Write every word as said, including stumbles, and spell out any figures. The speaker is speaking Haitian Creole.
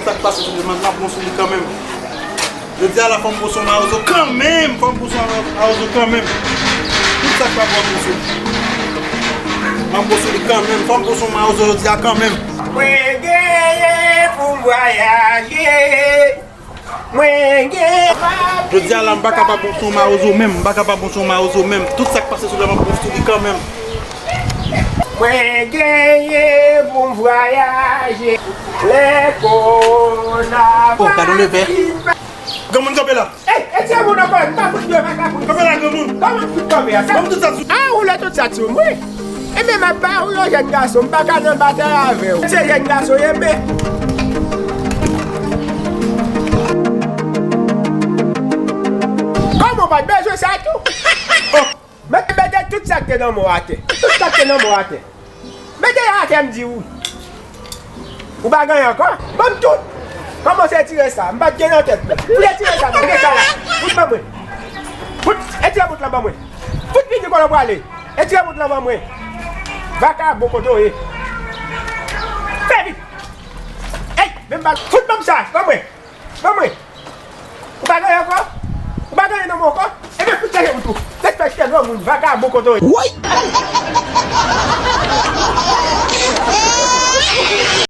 Sa k pase sou li, m ap bon sou li kanmenm. Jodi a la, fò m bon sou mawozo kanmenm, fò m bon sou mawozo kanmenm. Tout sa k pa bon, m bon sou li. M ap bon sou li kanmenm, fò m bon sou mawozo jodi a kanmenm. Mwen genyen pou m vwayaje. Mwen gen. Jodi a la, m pa kapab bon sou mawozo menm, m pa kapab bon sou mawozo menm. Tout sa k pase sou li, m ap bon sou li kanmenm. Mwen genyen pou m vwayaje. Lè kowona. Oh, gade yon levè. Granmoun kanpe la. Ey, etire moun ankò, m pa fout dwe vagabon. Kanpe la, granmoun. Kòman fout kanpe a? Sa. Ban m tout sa sou. Ah, ou lè tout sa sou mwen. Ebyen, m ap ba ou yon jèn gason, m pa ka nan batay avè w. Se jèn gason ye, men. Kòman w pa t bezwen sa tou? Oh. Mete, mete tout sa k te nan men w atè. Tout sa k te nan men w atè. Mete atè, m di ou. Ou pa gen ankò? Ban m tout. Kòmanse etire sa. M pa t gen nan tèt mwen. Fout etire sa, non. Gen sa la. Fout ban mwen. Fout, etire bout lan ban mwen. Fout vini kote w prale. Etire bout lan ban mwen. Vakabon kote w ye. Fè vit. Ey, men m pa fout ban m sa. Ban mwen. Ban mwen. Ou pa gen ankò? Ou pa gen nan men w ankò? Ebyen, fout chèche bout ou. Despektè granmoun, vakabon kote w ye. Woy!